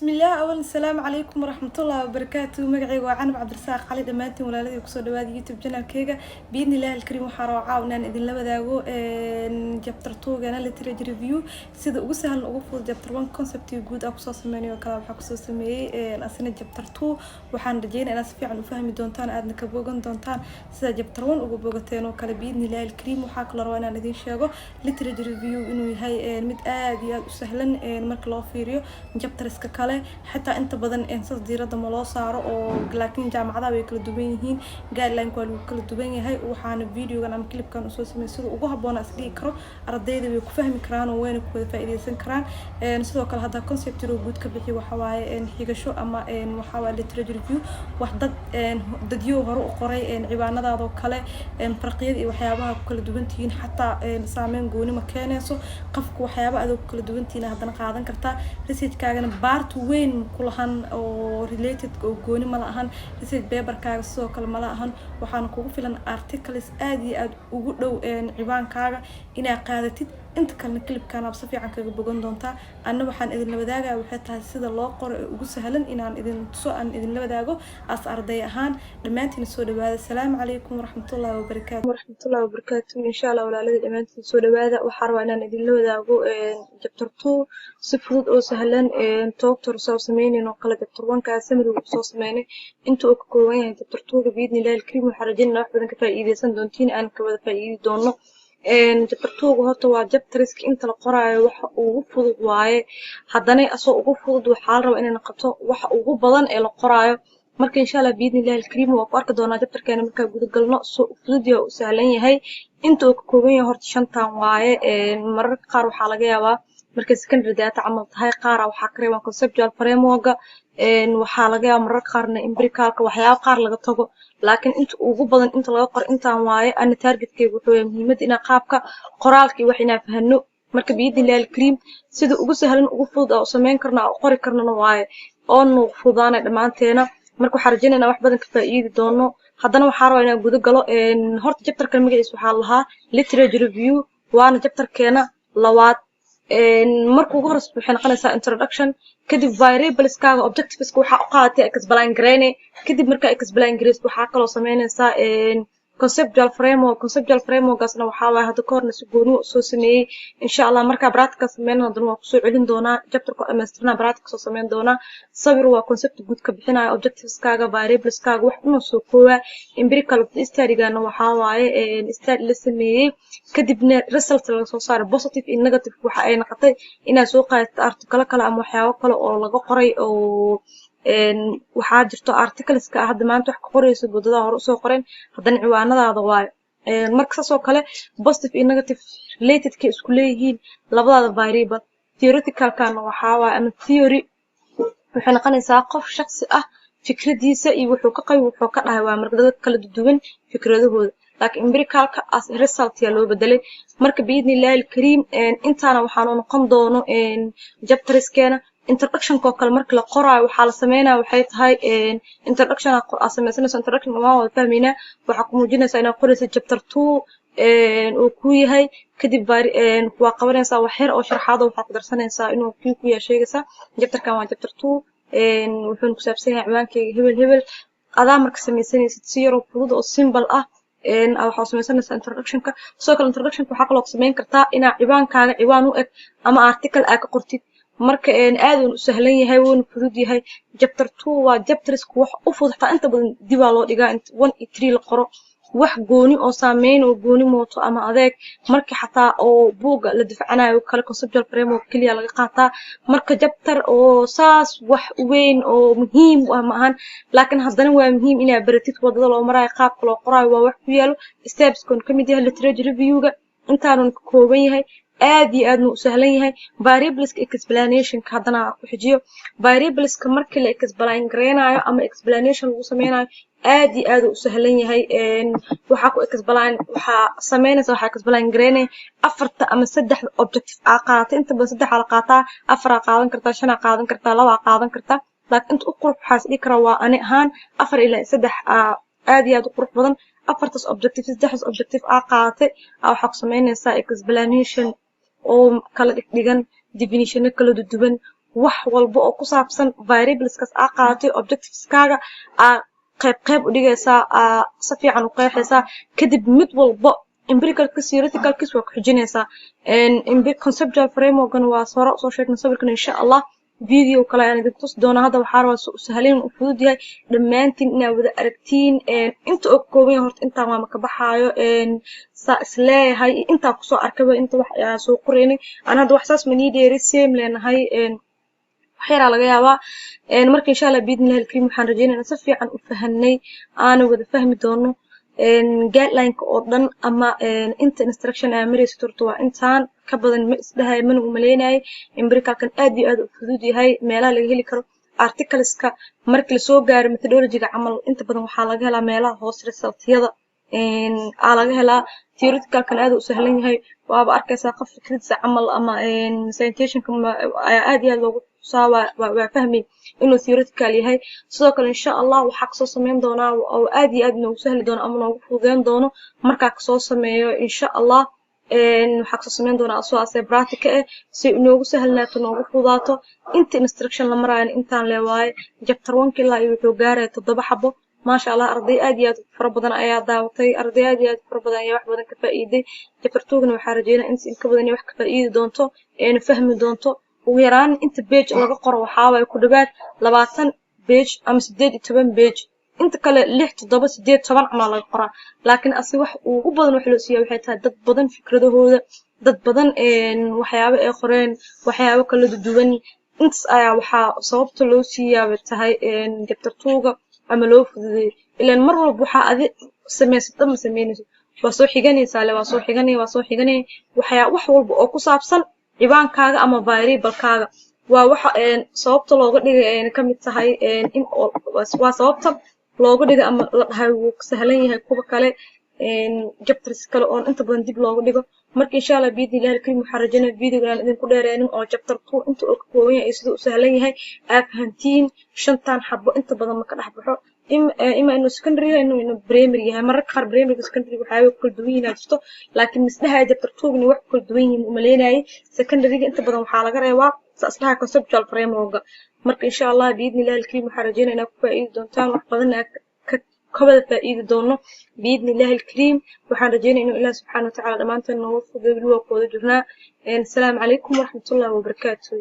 Bismillaah. Awalan, asalaamu calaykum waraxmatullahi wabarakaatu. Magacayga waa Canab Cabdirasaaq Cali. Dhammaantiin walaaladii, kusoo dhawaada YouTube channelkeyga. Biidni Illaahi alkariim, waxaa rabaa caaw inaan idinla wadaago chapter two-gana, literature review, sida ugu sahlan, ugu fudud. Chapter one conceptiga guud ah kusoo sameynayo kale waxaa kusoo sameeyey asina chapter two. Waxaan rajeynaya inaad si fiican u fahmi doontaan, aadna ka bogan doontaan sida chapter one uga bogateen oo kale, biidni Illaahi alkariim. Waxaa kaloo rabaa inaan idin sheego literature review inuu yahay mid aad iyo aad u sahlan marka loo fiiriyo chapterska kale. Xitaa inta badan saas diiradda ma loo saaro oo, laakiin jaamacadaha way kala duwan yihiin, guideline waa lagu kala duwan yahay. Waxaana videogan ama clipkan usoo sameeyay sida ugu habboon is dhigi karo ardayda way ku fahmi karaan oo wayna ku wada faa'iideysan karaan. Sidoo kale, hadda concept yar guud ka bixi, waxa waaye xigasho ama waxa waaye literature review wax dad dadyo hore u qoray ciwaanadaadoo kale, farqiyada iyo waxyaabaha ku kala duwan tihiin, xataa saameyn gooni ma keenayso qofka. Waxyaaba adoo ku kala duwan tihiin haddana qaadan kartaa. Researchkaagana part weyn ku lahan oo related oo gooni ma lahan, research paperkaaga sidoo kale ma lahan. Waxaana kugu filan articles aad iyo aad ugu dhow ciwaankaaga inaad qaadatid. Inta kalena clipkan aad si fiican kaga bogan doontaa. Anna waxaan idinla wadaagaya waxay tahay sida loo qoro ee ugu sahlan inaan idin tuso, aan idinla wadaago as arday ahaan. Dhammaantiin soo dhawaada. Asalaamu calaykum waraxmatullahi wabarakaatu. Waraxmatullahi wabarakaatu. Insha Allah, walaaladii, dhammaantiin soo dhawaada. Waxaa rabaa inaan idinla wadaago chapter two si fudud oo sahlan, doctor soo sameynayn oo kale chapter one kaa summary uu soo sameynay inta uu ka kooban yahay chapter two-ga, biidni Illahi alkariim. Waxaan rajeynaa wax badan ka faa'iideysan doontiin, aan ka wada faa'iidi doono. Chapter two-ga horta waa chapterska inta la qoraayo waxa ugu fudud waaye. Haddana asoo ugu fudud, waxaa la rabaa inay noqoto waxa ugu badan ee la qoraayo. Marka, insha Allah, biidni Illahi alkariim, waa ku arki doonaa chapterkeena markaa guda galno soo u fudud yahay, u sahlan yahay. Inta uu ka kooban yahay horta shantan waaye. Mararka qaar waxaa laga yaabaa markay secondary data camal tahay, qaara waxaa ka reeban conceptual framework, waxaa laga yaabaa mararka qaarna empiricalka waxyaabo qaar laga tago, laakiin inta ugu badan inta laga qoro intaan waaye. Ana targetkeyga wuxuu yahay muhiimadda inaan qaabka qoraalka iyo wax inaan fahano. Marka, biidnillahi alkariim, sida ugu sahlan, ugu fudud aa u samayn karno, aa u qori karnona waaye oo nu fududaanay dhammaanteena. Marka waxaan rajaynaynaa wax badan ka faa'iidi doono. Haddana waxaa rabaa inaan guda galo. Horta chapterkan magaciisa waxaa lahaa literature review, waana chapterkeena labaad. Marka ugu horeysa waxay noqonaysaa introduction, kadib variableskaga, objectiveska waxaa u qaadatay explain gareyne. Kadib markaa explain gareysid, waxaa kaloo sameynaysaa conceptual framework. Conceptual frameworkaasna waxaa waaye hadda ka horna si gooni soo sameeyey. Insha Allah, markaa practical sameynana haddana waan kusoo celin doonaa. Chapterka dhamaystirnaa practical soo sameyn doonaa. Sawir waa concept guud ka bixinaya, objectiveskaaga, variableskaaga, wax dhan soo koobaa. Empirical of the studygana waxaa waaye study la sameeyey, kadibna result laga soo saaray, positive iyo negative waxa ay noqotay, inaad soo qaadatid artikalo kale ama waxyaabo kale oo laga qoray. Oo waxaa jirto articleska hadda maanta wax ka qorayso wadadaha hore usoo qoreen, haddana ciwaanadaada waayo. Marka saas oo kale positive iyo negative relatedka isku leeyihiin labadaada variable. Theoreticalkana waxaa waaye ama theory waxay noqonaysaa qof shaqsi ah fikradiisa iyo wuxuu ka qabi, wuxuu ka dhahay waa marka dad kala duwan fikradahooda, laakiin empiricalka as result yaa loo bedelay. Marka, biidni Illaahi alkariim, intaana waxaanu noqon doono chapterskeena. Introductionka oo kale marka la qoraayo, waxaa la sameynaya waxay tahay introduction aa sameysanayso. Introduction waan wada fahmaynaa. Waxaa ku muujinaysaa inaad qoraysa chapter two uu ku yahay. Kadib waa qabanaysaa wax yar oo sharxaado, waxaa ku darsanaysaa inuu kii ku yahay, sheegaysaa chapterkan waa chapter two, wuxuuna ku saabsan yahay ciwaankeyga hebel hebel. Adaa marka sameysanaysid si yaroo fudud oo simple ah waxaa sameysanaysaa introductionka. Sidoo kale introductionka waxaa kaloo sameyn kartaa inaa ciwaankaaga ciwaan u eg ama article aa ka qortid. Marka aad uun u sahlan yahay, wuuna fudud yahay. Chapter two waa chapterska wax u fudud. Xataa inta badan dibaa loo dhigaa inta one iyo three la qoro. Wax gooni oo saameyn oo gooni mooto ama adeeg marka xataa oo buugga la difacanayo kale, conceptual framework keliya laga qaataa. Marka chapter oo saas wax weyn oo muhiim u ah ma ahan, laakiin haddana waa muhiim inaad baratid wadada loo maraayo, qaabka loo qoraayo. Waa wax ku yaalo stepskon ka mid yahay literature reviewga. Intaanun ka kooban yahay, aad iyo aadna u sahlan yahay. Variableska explanationka haddana ku xijiyo. Variableska markii la explain gareynayo ama explanation lagu sameynayo, aad iyo aad u sahlan yahay. Waxaa ku explain waxaa sameynaysa, waxaa explain gareynaya afarta ama saddexda objective aa qaadatay. Inta badan saddexaa la qaataa, afaraa qaadan kartaa, shanaa qaadan kartaa, labaa qaadan kartaa, laakiin inta u qurux waxaa is dhihi karaa waa ani ahaan afar ilaa saddex aad iyo aad u qurux badan. Afartaas objective, saddexdaas objective aa qaadatay, waxaa ku sameynaysaa explanation oo kala dhigdhigan, definitiono kala duwan. Wax walba oo ku saabsan variableskaas aa qaadatay, objectiveskaaga aa qayb qayb u dhigaysaa, aa si fiican u qeexaysaa. Kadib mid walbo empiricalkiis, theoreticalkiis waa ku xijinaysaa. Conceptual frameworkna waa hore usoo sheegnay. Sawirkan insha Allah video kale ayaan idinku tusi doonaa. Hadda waxaa rabaa si u sahlan u fudud yahay dhammaantiin inaad wada aragtiin inta oo ka kooban yahay. Horta intaan waa maka baxaayo, saa isleeyahay intaa kusoo arkayba, inta wax aa soo qoraynay aan hadda wax saas manii dheeri same leenahay, wax yaraa laga yaabaa. Marka insha Allah biidnillahi alkariim waxaan rajeynaynaa si fiican u fahanay, aana wada fahmi doono guideline-ka oo dhan ama inta instruction aa maraysid. Horta waa intaan, ka badan ma isdhahay mana u maleynayo. Empiricalkan aad iyo aad u fudud yahay. Meelaha laga heli karo articleska markii lasoo gaaro methodologyga camal, inta badan waxaa laga helaa meelaha hoose, resultyada aa laga helaa. Theoreticalkan aad u sahlan yahay, waaba arkaysaa qof fikradiisa camal ama citationka ayaa aad iyo aad loogu tusaa, waa fahmay inuu theoretical yahay. Sidoo kale insha Allah waxaa kasoo sameyn doonaa oo aad iyo aad noogu sahli doono ama noogu fududeyn doono markaa kasoo sameeyo insha Allah. Waxaa kasoo sameyn doonaa asoo ase practical ah si inoogu sahlnaato, noogu fududaato. Inta instruction la maraayo intaan lee waaye. Chapter one ilaa iyo wuxuu gaaraya toddoba xabo. Maasha Allah, arday aad iyo aad u fara badan ayaa daawatay, arday aad iyo aad u fara badan ayaa wax badan ka faa'iiday. Chapter two-gana waxaa rajeynaya in ka badan inay wax ka faa'iidi doonto, eena fahmi doonto. Ugu yaraan inta page laga qoro waxaa waaye ku dhawaad 20 page ama 18 page. Inta kale lix, toddoba, sideed, 10 camal laga qoraa, laakiin asi wax ugu badan wax loo siiya waxay tahay dad badan fikradahooda, dad badan waxyaabo ay qoreen, waxyaabo kala duwan. Intaas ayaa waxaa sababta loo siiyaaba tahay chapter two-ga ama loo fududeeyay. Ilaan mar walba waxaa adi samaysid dhan ma samaynaysid, waa soo xiganaysaa le, waa soo xiganaya, waa soo xiganaya waxyaa wax walba oo ku saabsan ciwaankaaga ama variablekaaga. Waa waxa sababta looga dhigay ayna ka mid tahay in waa sababta looga dhigay ama la dhahay wuu sahlan yahay kuwa kale, chapters kale oon inta badan dib looga dhigo. Marka insha Allah biidni illahi alkarim waxaan rajaynaya videogan aan idinku dheereenin oo chapter two inta uu ka kooban yahay iyo siduu u sahlan yahay aa fahantiin. Shantan xabo inta badan ma ka dhex baxo, ima inuu secondary yahay, inuu primary yahay. Mararka qaar primary, secondary waxyaaba ku kala duwan yihiin aa jirto, laakiin misdhahaya chapter two-gani wax ku kala duwan yihiin umaleynayay. Secondaryga inta badan waxaa laga reebaa saasdhaha conceptual framework. Marka insha Allah biidni illahi alkarim waxaan rajeynaya inaad ku faa'iidi doontaan, wax badan ka wada faa'iidi doono biidni illahi alkariim. Waxaan rajeynaya inuu Ilaah subxaana watacaala dhammaanteen nooga fududeeyo. Weli waa ku wada jirnaa. Asalaamu calaykum waraxmatullahi wabarakaatu.